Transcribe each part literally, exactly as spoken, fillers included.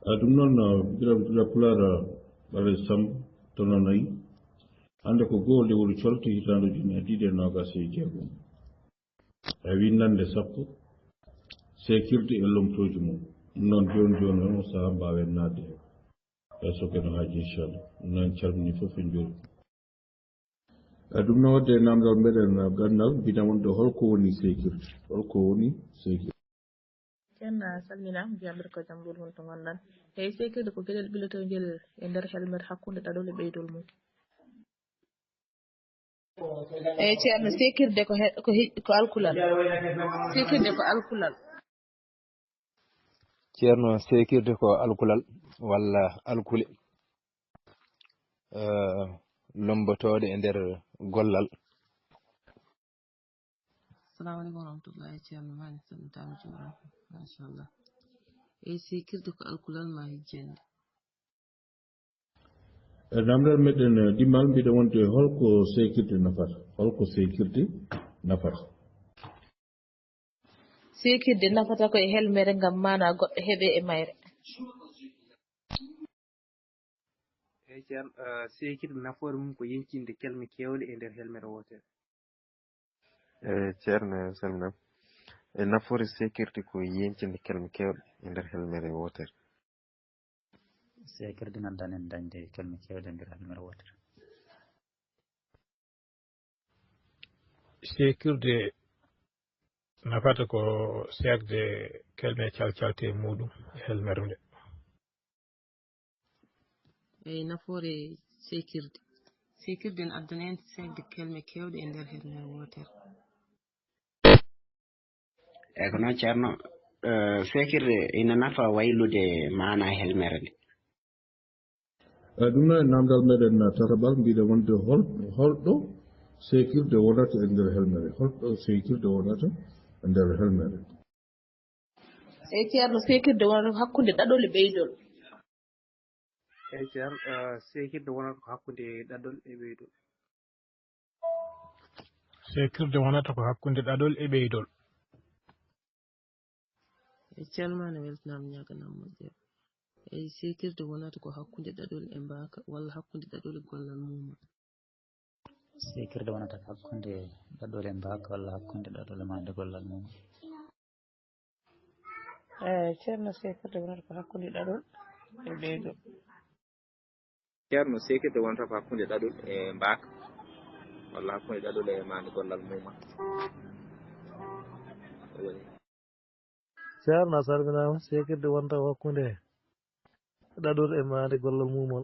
A ɗum noon, uh, Birame Touré Pulaar, uh, Ɓaleejo Samb, tono nayi. Hannde ko goo lewru colte hitaande ujunere ɗiɗi e noogaas e jeegom. E winndannde sappo, seekirde e lomtooji mum. Ɗum noon jooni jooni on sahaa mbaawen naatde e so kene haaji, inchallah. Ɗum noon calmini fof e njuuri. E ɗum noon wadde namdal meɗen gandal, mbiɗa wonde holko woni seekirde? Holko woni seekirde? Ceerno, a salminaama, mbiyam mbiɗa ko jam lol won to ngonɗan. Eyi, seekirde ko geɗel ɓilotongel e nder helmere hakkunde ɗaɗol e ɓeydol mum. Eyi, Ceerno, seekirde ko he-, ko he-, ko alkulal. Seekirde ko alkulal. Ceerno, seekirde ko alkulal walla alkule, eh, lombotooɗe e nder gollal. Assalamu aleykum wa rahmatullahi, Ceerno Mani, salmitaama, juuraama. Machallah. Eyi, seekirde ko alkulal ma hijjende. E namdal meɗen, eh, dimmal, mbiɗa wonde holko seekirde nafata? Holko seekirde nafata? Seekirde nafata ko e helmere ngam maana goɗɗo heɓe e mayre. Eyi, Ceerno, eh, seekirde nafoore mum ko yeñcinde kelme keewɗe e nder helmere wootere. Eyi, Ceerno, salminam. E nafoore seekirde ko yeñcinde kelme keewɗe e nder helmere wootere. Seekirde nan danen dañde kelme keewɗe e nder helmere wootere. Seekirde nafata ko seekde kelme calcalte e muɗum e helmere nde. Eyi, nafoore seekirde. Seekirde ne addana en seekde kelme keewɗe e nder helmere wootere. Eyi, ko noon, Ceerno. Eh, seekirde ina nafa waylude maana helmere nde. Eyi, ɗum noon e namdal meɗen tataɓal, mbiɗa wonde hol-, holɗo seekirde wonata e nder helmere? Holɗo seekirde wonata e nder helmere? Eyi, Ceerno, seekirde wonata ko hakkunde ɗaɗol e ɓeydol. Eyi, Ceerno, eh, seekirde wonata ko hakkunde ɗaɗol e ɓeydol. Seekirde wonata ko hakkunde ɗaɗol e ɓeydol. Eyi, calmaama, weltanaama, ñaaganaa moƴƴere. Eyi, seekirde wonata ko hakkunde ɗaɗol e mbaaka walla hakkunde ɗaɗol e gollal muumal. Seekirde wonata ko hakkunde ɗaɗol e mbaaka walla hakkunde ɗaɗol e maande gollal muumal. Eyi, Ceerno, seekirde wonata ko hakkunde ɗaɗol e ɓeydol. Ceerno, seekirde wonata ko hakkunde ɗaɗol e mbaaka walla hakkunde ɗaɗol e maande gollal muumal. Ceerno, a salminaama. Seekirde wonata ko hakkunde ɗaɗol e maande gollal muumal.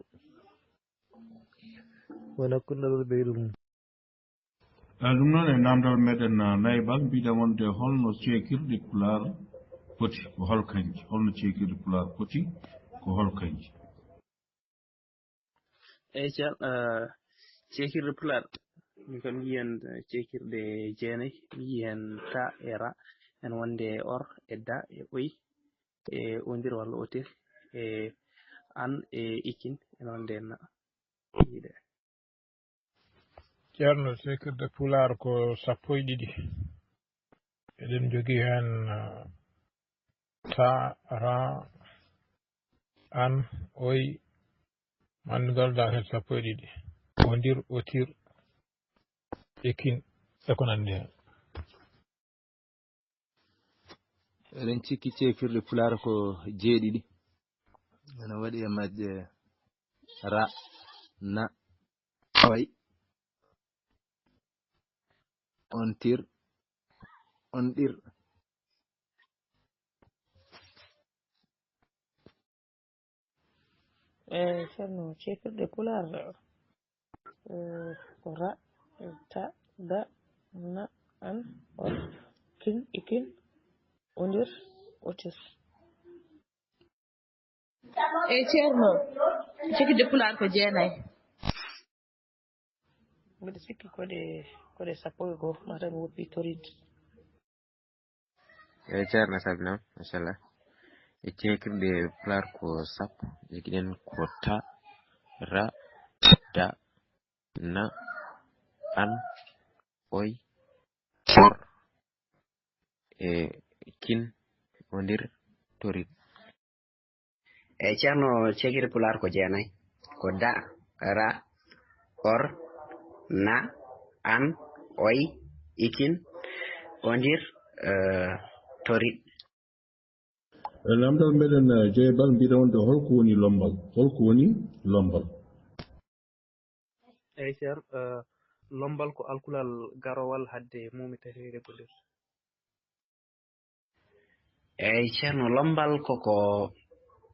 Woni hakkunde ɗaɗol e ɓeydol mum. Eh, ɗum noon e namdal meɗen, eh, nayaɓal, mbiɗa wonde holno ceekirɗe Pulaar poti, ko hol kanji? Holno ceekirɗe Pulaar poti, ko hol kanji? Eyi, Ceerno, eh, ceekirɗe Pulaar, min kam mi yii heen, eh, ceekirɗe jeenayi, mi yii heen ta e ra, ene wonde or e da e oy, e ondir walla otir, e an e ikin, ene wonde na. Yiɗe. Ceerno, seekirɗe Pulaar ko sappo e ɗiɗi. Eɗen njogii heen, uh, ta, ra, an, oy, manngal da heen sappo e ɗiɗi. Ondir, otir, ekin, e ko nanndi heen. Eɗen cikki ceekirɗe Pulaar ko jeeɗiɗi. Ene waɗi e majje ra, na, oy, ontir, onɗir. Eyi, Ceerno, ceekirɗe Pulaar, eh, ko ra, ta, da, na, an, or, kin, ikin, ondir, otir. Eyi, Ceerno, ceekirɗe Pulaar ko jeenayi. Mbiɗa sikki ko ɗe, ko ɗe sappo e goo, mataw mi woppii toriiɗe. Eyi, Ceerno, a salminaama, machallah. E ceekirɗe Pulaar ko sappo, jogii ɗen ko ta, ra, da, na, an, oy, or, e kin, ondir, torit. Eyi, ceerno, ceekirɗe Pulaar ko jeenay. Ko da, ra, or, na, an, oy, ikin, ondir, eh, torit. E namdal meɗen, eh, Jeybal, mbiɗa wonde holko woni lombal? Holko woni lombal? Eyi, ceer, eh, lombal ko alkulal garowal hadde muumi tati reggondirde. Eyi, ceerno, lombal koko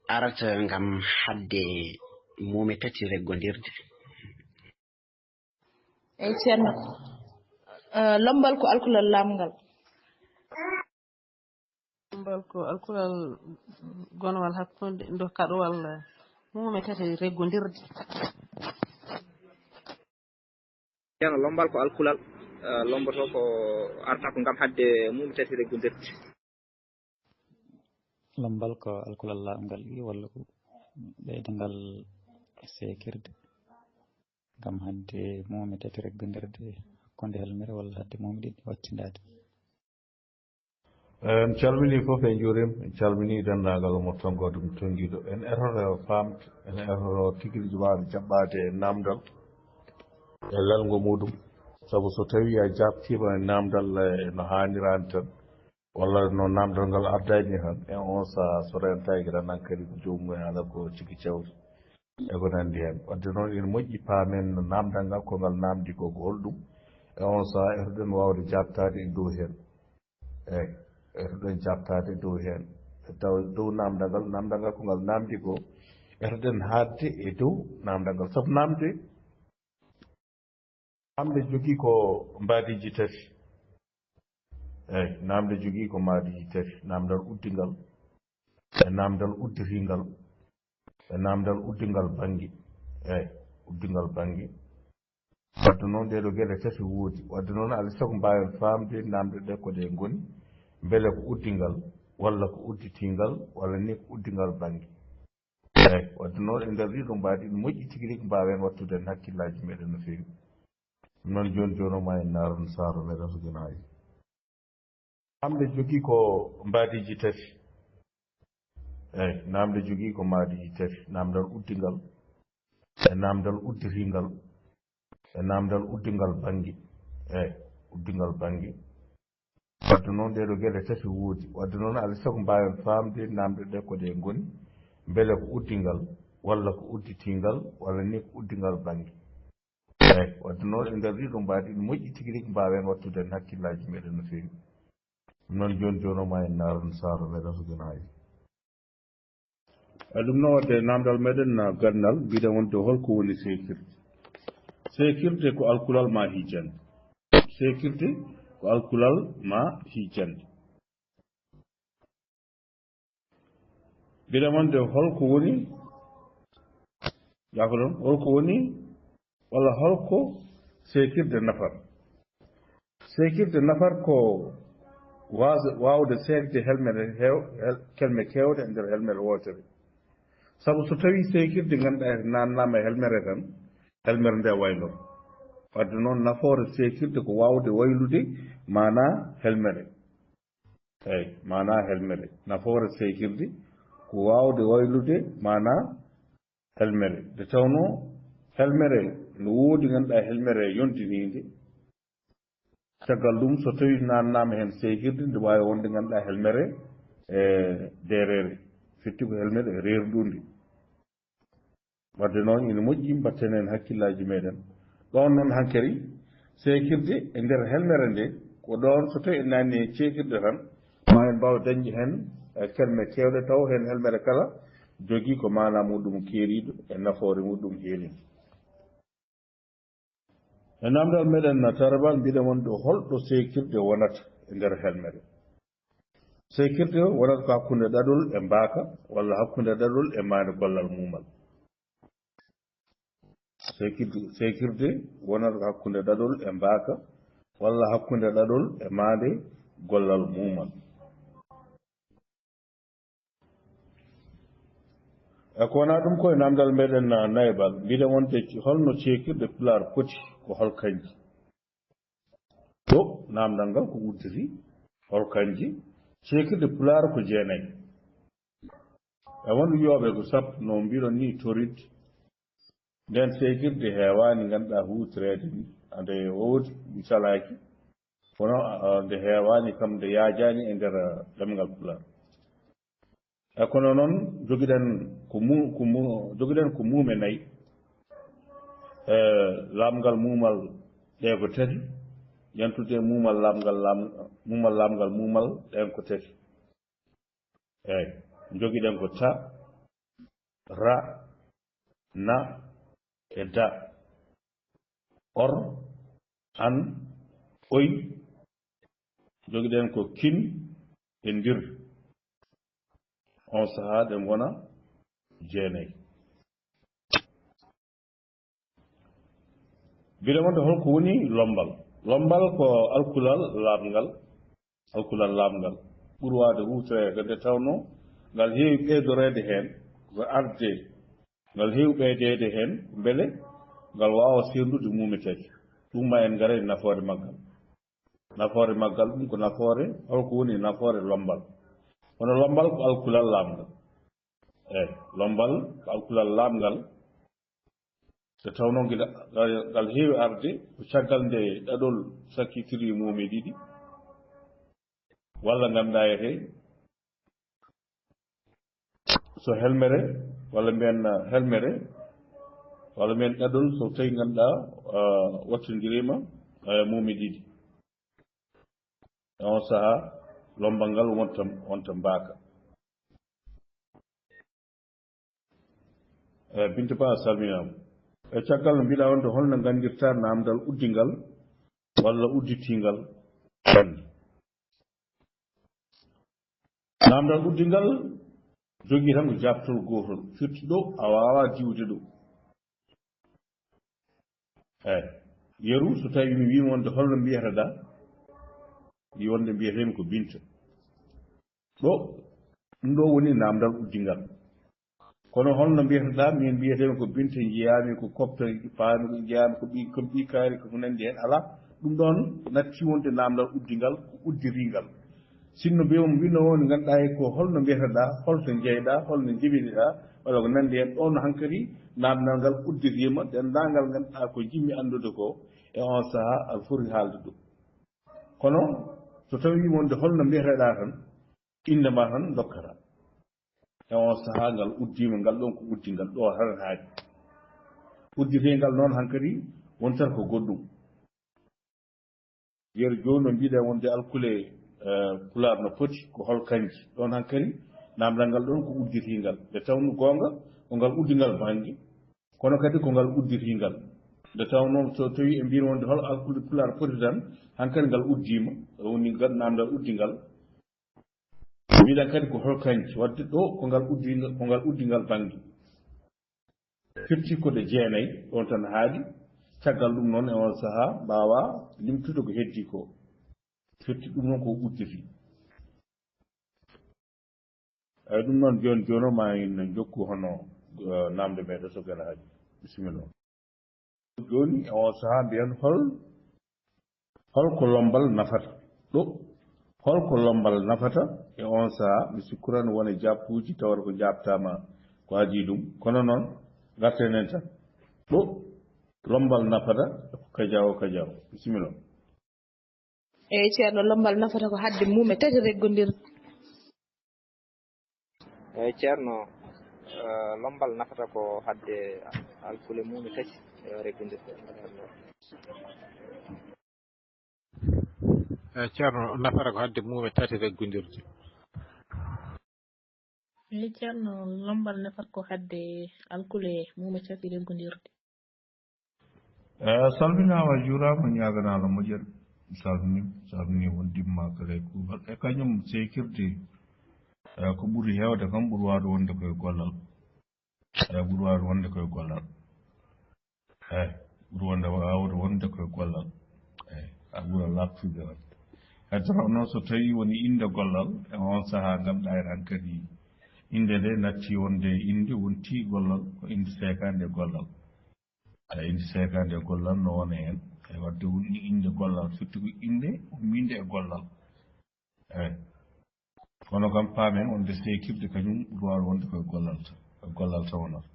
arata ngam hadde muumi tati reggondirde. Eyi, ceerno, eh, lombal ko alkulal laamngal. Lombal ko alkulal gonwal hakkunde ndo kaɗowal muumi tati reggondirde. Ceerno, lombal ko alkulal, eh, lomboto ko arata ko ngam hadde muumi tati reggondirde. Lombal ko alkulal laamngal i walla ko ɓeydangal seekirde ngam hadde muumi tati reggondirde hakkunde helmere walla hadde muumi ɗiɗi waccindaade. En calminii fof, en njuuriima, en calminii denndaangal mo tonngoode mo tonngiiɗo. En etoto faamde, en etoto tigi rigi waawde jaɓɓaade e naamndal e lelngo muuɗum. Sabu so tawii a jaabtiima e naamndal e no haaniraani tan, walla no naamndal ngal ardaani tan, e oon sahaa so rentaaki tan hankadi ko joomum en alaa ko tigi cawri e ko nanndi heen. Wadde noon ene moƴƴi paamen no naamndal ngal ko ngal naamndi ko, ko holɗum, e oon sahaa etoɗen waawde jaabtaade e dow heen. Eeyi, etoɗen jaabtaade dow heen. Taw dow naamndal ngal, naamndal ngal ko ngal naamndi ko, etoɗen haaɗde e dow naamndal ngal. Sabu naamnde, naamnde jogii ko mbaadiiji tati. Eeyi, naamnde jogii ko mbaadiiji tati, naamndal uddingal, e naamndal udditiingal, e naamndal uddingal bannge. Eeyi, uddingal bannge. Wadde noon, ɗee ɗoo geɗe tati woodi. Wadde noon, alaa e sago mbaawen faamde naamnde ɗe ko ɗe ngoni, mbele ko uddingal, walla ko udditiingal, walla ni ko uddingal bannge. Eeyi, wadde noon, e nder ɗii ɗoo mbaadi, ene moƴƴi tigi rigi mbaawen wattude heen hakkillaaji meɗen no feewi. Ɗum noon, jooni jooni o, ma en ndaaron saaro meɗen so jonaayi. Naamnde jogii ko mbaadiiji tati. Eeyi, naamnde jogii ko mbaadiiji tati, naamndal uddingal, e naamndal udditiingal, e naamndal uddingal bannge. Eeyi, uddingal bannge. Wadde noon, ɗee ɗoo geɗe tati woodi. Wadde noon, alaa e sago mbaawen faamde naamnde ɗe ko ɗe ngoni, mbele ko uddingal, walla ko udditiingal, walla ni ko uddingal bannge. Eeyi, wadde noon, e nder ɗii ɗoo mbaadi, ene moƴƴi tigi rigi mbaawen wattude heen hakkillaaji meɗen no feewi. Ɗum noon, jooni jooni o, ma en ndaaron saaro meɗen so jonaayi. E ɗum noon, wadde naamndal meɗen na gandal, mbiɗen wonde holko woni seekirde. Seekirde ko alkulal ma hijjande. Seekirde ko alkulal ma hijjande. Mbiɗen wonde holko woni, yaako ɗon, holko woni, walla holko seekirde nafata. Seekirde nafata ko waas-, waawde seekde helmere heew-, hel-, kelme keewɗe e nder helmere wootere. Sabu so tawii seekirde ngannduɗaa naatnaama e helmere tan, helmere nde waylo. Wadde noon, nafoore seekirde ko waawde waylude maanaa helmere. Eeyi, maanaa helmere. Nafoore seekirde ko waawde waylude maanaa helmere. Nde tawnoo helmere no woodi ngannduɗaa helmere yonndiniinde. Caggal ɗum, so tawii naatnaama heen seekirde, nde waawi wonde ngannduɗaa helmere e deereere. Firti ko helmere reerɗunde. Wadde noon, ina moƴƴi mbatten heen hakkillaaji meɗen. Ɗoon noon hankadi, seekirde e nder helmere nde, ko ɗoon so tawii en naatni e seekirde tan, ma en mbaaw dañde heen, eh, kelme keewɗe taw heen helmere kala jogii ko maanaa muɗum keeriiɗo e nafoore muɗum heeriinde. E naamndal meɗen na tarabal, mbiɗen wonde holɗo seekirde wonata e nder helmere. Seekirde wonata ko hakkunde ɗaɗol e mbaaka, walla hakkunde ɗaɗol e maande gollal muumal. Seekirde, seekirde wonata ko hakkunde ɗaɗol e mbaaka, walla hakkunde ɗaɗol e maande gollal muumal. E ko wonaa ɗum ko e naamndal meɗen na naybal, mbiɗen wonde holno ceekirɗe Pulaar poti, ko hol kanji? To naamndal ngal ko udditi, hol kanji? Ceekirɗe Pulaar ko jeenay. E won wiyooɓe ko sappo, no mbiɗon ni, torit. Nden seekirde heewaani ngannduɗaa huutoreede ni, ande woodi mi salaaki, kono ah, nde heewaani kam, nde yaajaani e nder ah, ɗemngal Pulaar. E kono noon, jogiɗen ko mu-, ko mu-, jogiɗen ko muume nayi. E laamngal muumal, ɗe ko tati. Yantude muumal laamngal, laam-, muumal laamngal muumal, ɗen ko tati. Eey, jogiɗen ko ta, ra, na, e da. Or, an, oy, jogiɗen ko kin, e ndir. On sahaa ɗe ngona jeenayi. Mbiɗa wonde holko woni lombal? Lombal ko alkulal laaɓngal, alkulal laaɓngal ɓurwaade huutoreede nde tawnoo ngal heewi ɓeydoreede heen ko arde, ngal heewi ɓeydeede heen mbele ngal waawa seerndude muume tati. Ɗum ma en ngara e nafoore maggal. Nafoore maggal ɗum ko nafoore, holko woni nafoore lombal? Kono lombal ko alkulal laaɓngal. Eey, lombal ko alkulal laaɓngal. Nde tawnoo ngal, ngal heewi arde ko caggal nde ɗaɗol sakkitiri muume ɗiɗi, walla ngannduɗaa etee so helmere, walla mbiyen helmere, walla mbiyen ɗaɗol so tawi ngannduɗaa ah, wattindiriima ah, muume ɗiɗi. E on sahaa, lombal ngal wonta, wonta mbaaka. E Binta Ba, a salminaama. E caggal no mbiɗa wonde holno nganndirta naamndal uddingal walla udditingal? Naamndal uddingal jogii tan ko jaaɓtol gootol, firti ɗo a waawaa diwde ɗo. Eey, yeru, so tawi mi wiima wonde holno mbiyataɗaa, mbi wonde mbiyeteemi ko Binta. Ɗo, ɗum ɗo woni naamndal uddingal. Kono holno mbiyataɗaa? Min mbiyeteemi ko Binta, njiyaami ko kopta, paami ko, njiyaami ko ɓi, ko ɓi kaari, ko ko nanndi heen, alaa. Ɗum ɗoon natti wonde naamndal uddingal, ko uddiringal. Sinno mbiyo mo mbinno woni ngannduɗaa e ko holno mbiyataɗaa, holto njeyɗaa, holno njibiniɗaa, walla ko nanndi heen, ɗoon hankadi naamndal ngal uddiriima, denndaangal ngannduɗaa ko njiɗmi anndude ko, e on sahaa aɗa foti haalde ɗum. Kono so tawi wonde holno mbiyataɗaa tan, innde ma tan ndokkata. E on sahaa ngal uddiima, ngal ɗoon ko uddingal, ɗo tan haaɗi. Udditeengal noon hankadi wontata ko goɗɗum. Yeru jooni no mbiɗen wonde alkule eh, Pulaar no poti, ko hol kanji? Ɗoon hankadi naamndal ngal ɗoon ko udditingal. Nde tawnoo goonga ko ngal uddingal bannge, kono kadi ko ngal udditingal. Nde tawnoo so tawi en mbiino wonde hol alkule Pulaar poti tan, hankadi ngal uddiima, woni ngal naamndal uddingal. Mbiɗen kadi ko hol kanji? Wadde ɗo ko ngal uddingal, ko ngal uddingal bannge. Firti ko ɗe jeenayi, ɗoon tan haaɗi. Caggal ɗum noon e on sahaa mbaawaa limtude ko heddii ko. Firti ɗum noon ko udditi. Eyi, ɗum noon jooni jooni o ma en njokku hono eh, naamnde meɗen so gala haaji. Bisimilla. Jooni e on sahaa mbiyen hol, hol ko lombal nafata? Ɗo, hol ko lombal nafata? E on sahaa mi sikkuran wona jaaɓpuuji tawata ko jaaɓtaama ko adii ɗum. Kono noon, ngarten heen tan. Ɗo, lombal nafata ko kajaawo kajaawo. Bisimilla. Eyi, ceerno, lombal nafata ko haɗde muume tati reggondirɗe. Eyi, ceerno, eh, lombal nafata ko haɗde alkule muume tati eh, reggondirɗe. Eyi, ceerno, nafata ko haɗde muume tati reggondirɗe. Eyi, ceerno, lombal nafata ko haɗde alkule muume tati reggondirɗe. Eyi, a salminaama, a juuraama, ñaaganaama moƴƴere. Mi salminiima, mi salminii won dimma kala e kuuɓal. E kañum seekirde, eyi, ko ɓuri heewde kam ɓuri waawde wonde ko e gollal. Eyi, ɓuri waawde wonde ko e gollal. Eyi, ɓuri wonde waawde wonde ko e gollal. Eyi, a ɓura laaɓtude waɗde. Heddoto noon so tawii woni innde gollal, e oon sahaa ngannduɗaa eɗen hankadi innde nde nattii wonde e innde, wontii gollal, ko innde seekaande e gollal. Eyi, innde seekaande e gollal no wona heen. Eyi, waɗde woni innde gollal, firti ko innde ummiinde e gollal. Eyi. Kono kam paamen wonde seekirde kañum ɓuri waawi wonde koye gollal tan, koye gollal tan wonata.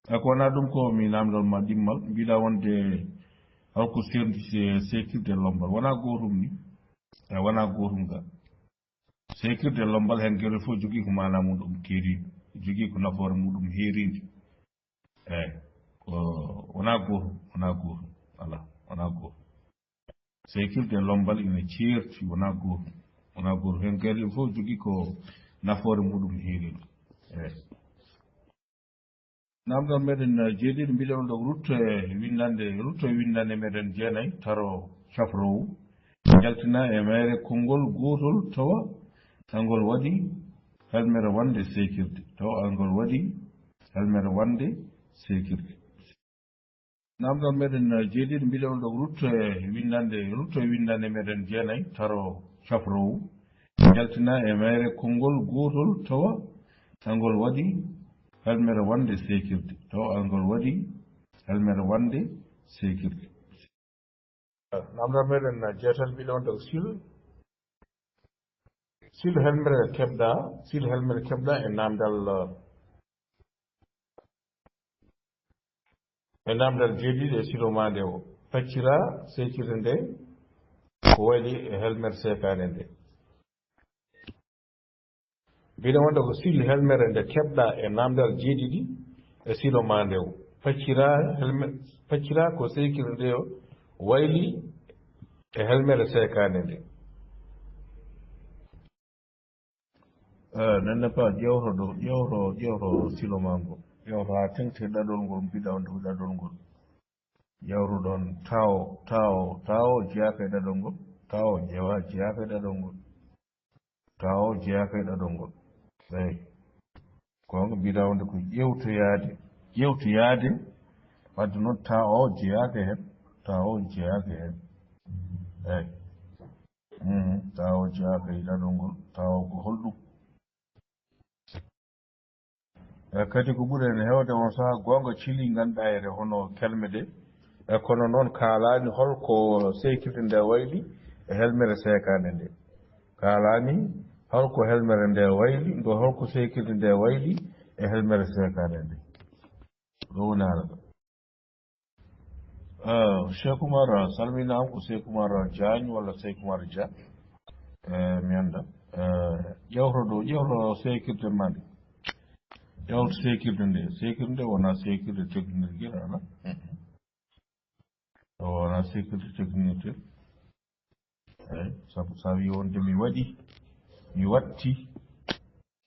E ko wonaa ɗum ko mi naamndal ma ɗimmal, mbiɗa wonde holko seerndi se-, seekirde e lommbal? Wonaa gootum ni? E wonaa gootum ga. Seekirde e lommbal heen geɗe fof jogii ko maanaa muɗum keeriiɗo, jogii ko nafoore muɗum heeriinde. Eeyi, ko wonaa gootum, wonaa gootum, alaa, wonaa gootum. Seekirde e lommbal ina ceerti, wonaa gootum, wonaa gootum. Heen geɗe fof jogii ko nafoore muɗum heeriinde. Eeyi. Naamndal meɗen, eh, jeeɗiɗo, mbiɗen on ɗo rutto e winndannde, rutto e winndannde meɗen jeenayi, taro cafroowo. Njaltina e mayre konngol gootol tawa angol waɗi helmere wonde seekirde. Tawa angol waɗi helmere wonde seekirde. Naamndal meɗen, eh, jeeɗiɗo, mbiɗen on ɗo rutto e winndannde, rutto e winndannde meɗen jeenayi, taro cafroowo. Njaltina e mayre konngol gootol tawa angol waɗi helmere wonde seekirde. Tawa angol waɗi helmere wonde seekirde. Naamndal meɗen jeetal mbiɗo on ɗo sil. Sil helmere keɓɗa, sil helmere keɓɗa e naamndal, e naamndal jeeɗiɗi e silo ma nde o. Peccira seekirde nde ko wayli e helmere seekaande nde. Mbiɗa wonde ko sili helmere nde keɓɗa e naamndal jeeɗiɗi e silo ma nde o. Peccira helme-, peccira ko seekirde nde o wayli e helmere seekaande nde. Eh, nenne pa ƴewto ɗo, ƴewto, ƴewto silo ma ngo. Ƴewto haa teŋti ɗaɗol ngol, mbiɗa wonde ko ɗaɗol ngol. Ƴewto ɗon tawo, tawo, tawo jeyaaka e ɗaɗol ngol. Tawo jewa-, jeyaaka e ɗaɗol ngol. Tawo jeyaaka e ɗaɗol ngol. Eyi. Ko ngo mbiɗa wonde ko ƴewtoyaade. Ƴewtoyaade. Wadde noon tawo jeyaaka heen. Tawo jeyaaka heen. Eyi. Mhm. Tawo jeyaaka e ɗaɗol ngol. Tawo ko holɗum? E kadi ko ɓuri en heewde on sahaa goonga cili ngannduɗaa ene hono kelme ɗe. E kono noon kaalaani holko seekirde nde wayli e helmere seekaande nde. Kaalaani holko helmere nde wayli, ngo holko seekirde nde wayli e helmere seekaande nde. Ɗo woni haala ɗo. Eh, Cheikh Oumar, salminaama, ko Cheikh Oumar Diagne walla Cheikh Oumar Dia? Eh, mi annda. Eh, ƴewto ɗo, ƴewto seekirde ma nde. Ƴewto seekirde nde. Seekirde nde wonaa seekirde technique ala. Mhm. O wonaa seekirde technique. Eyi, sabu so a wii wonde mi waɗi, mi watti,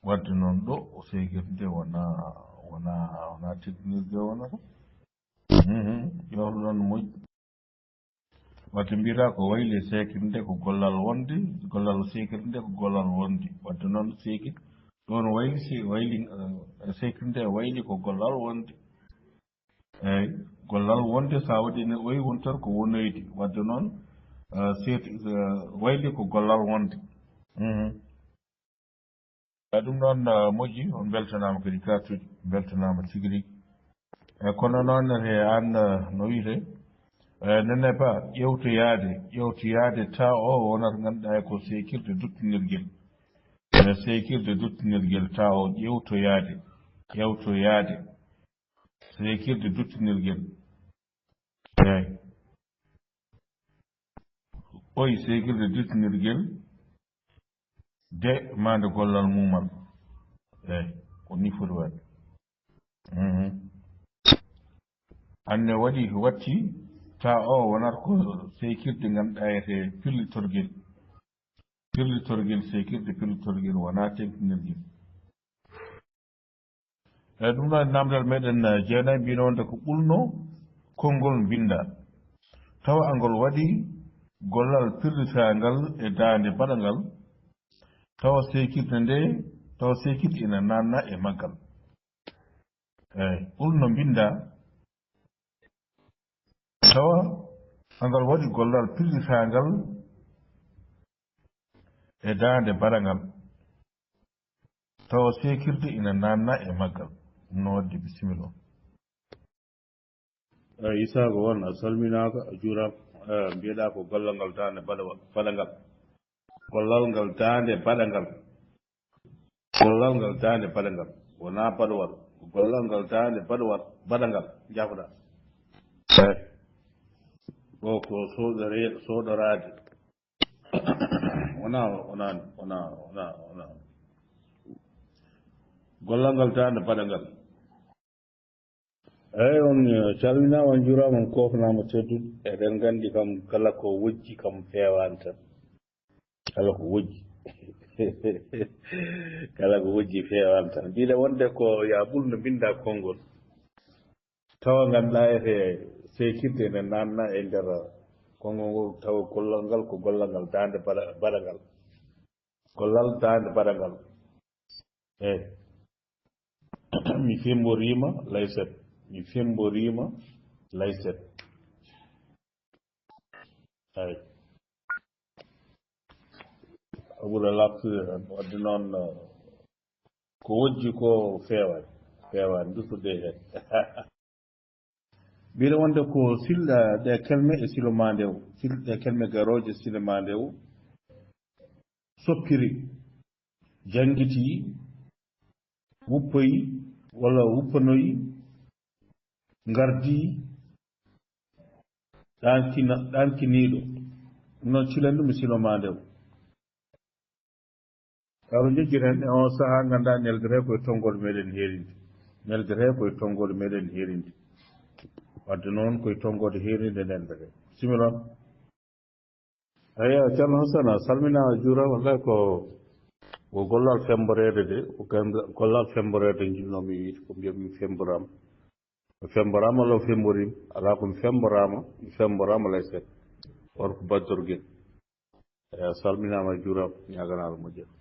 wadde noon ɗo o seekirde wonaa, wonaa, wonaa technique de wonata. Mhm, ƴewtoɗon no moƴƴi. Wadde mbiyata ko wayli e seekirde ko gollal wonde, gollal seekirde ko gollal wonde. Wadde noon seekir-, ɗoon wayli se-, wayli, eh, seekirde wayli ko gollal wonde. Eyi, gollal wonde, so a waɗi ne oyi wontor ko wonoyde. Wadde noon, eh, seet-, eh, wayli ko gollal wonde. Mhm. Eh, ɗum noon, eh, moƴƴi, on mbeltanaama kadi kartuji, mbeltanaama tigi rigi. Eh, kono noon he aan, eh, no wiyetee, eh, nene ba, ƴewtoyaade, ƴewtoyaade ta o wonata ngannduɗaa ko seekirde duttinirgel. Eh, seekirde duttinirgel ta o ƴewtoyaade, ƴewtoyaade. Seekirde duttinirgel. Eey. Oyi seekirde duttinirgel de maande gollal muumal. Eey, ko nii foti waɗde. Mhm. Anne waɗi watti ta o wonata ko seekirde ngam ɗayete pirlitorgel. Pirlitorgel, seekirde pirlitorgel wonaa tentinirgel. Eyi, ɗum ɗo e naamndal meɗen, eh, jeenayi, mbino wonde ko ɓulno konngol mbinnda. Tawa angol waɗi gollal pirlitaangal e daande baɗangal. Tawa seekirde nde, tawa seekirde ina naatna e maggal. Eyi, ɓulno mbinnda. Tawa angal waɗi gollal pirlitaangal e daande baɗangal. Tawa seekirde ina naatna e maggal. Ɗum no waɗde bisimilla o. Eh, Isaago Wan, a salminaaka, a juuraama. Eh, mbiyeɗaa ko gollal ngal daande baɗa-, baɗangal. Gollal ngal daande baɗangal. Gollal ngal daande baɗangal, wonaa baɗowal. Gollal ngal daande baɗowal, baɗangal, njafoɗa. Eey. Ɗo ko sooɗoree-, sooɗoraade. Wonaa, wonaa, wonaa, wonaa, wonaa. Gollal ngal daande baɗangal. Eey, on, eh, calminaama, on njuuraama, on koofnaama teddude. Eɗen nganndi kam, kala ko wojji kam feewaani tan. Kala ko wojji. Kala ko wojji feewaani tan. Mbiɗa wonde ko ya ɓul no mbinnda konngol. Tawa ngannduɗaa ete seekirde ene naatna e nder konngol ngol, tawa gollal ngal ko gollal ngal daande baɗa-, baɗangal. Gollal daande baɗangal. Eey. Mi femmboriima layset. Mi femmboriima layset. Eey. A ɓura laaɓtude tan. Wadde noon, ko wojji ko feewaani. Feewaani, ndutto-ɗee heen. Mbiɗa wonde ko sil-, eh, ɗe kelme e silo maa ndew, sil-, ɗe kelme garooje silo maa ndew, soppiri, janngiti, wuppoyi, walla wuppanoyi, ngardi, ɗaankina-, ɗaankiniiɗo. Ɗum noon, cilen ɗum e silo maa ndew. Tawa njejjiren e on sahaa, nganndaa, neldere ko e tonngode meɗen heerinde. Neldere ko e tonngode meɗen heerinde. Wadde noon, ko e tonngode heerinde neldere. Bisimilla. Eeyo, Ceerno Hasan, a salminaama, a juuraama. Wallaay ko, ko gollal femmboreede de, ko gam-, gollal femmboreede njiɗnoo-mi wiyde, ko mbiyat-mi femmboraama. Mi femmboraama walla o femmboriima? Alaa, ko mi femmboraama, mi femmboraama layset. On ko Bador Gueye. Eeyo, a salminaama, a juuraama, ñaaganaama moƴƴere.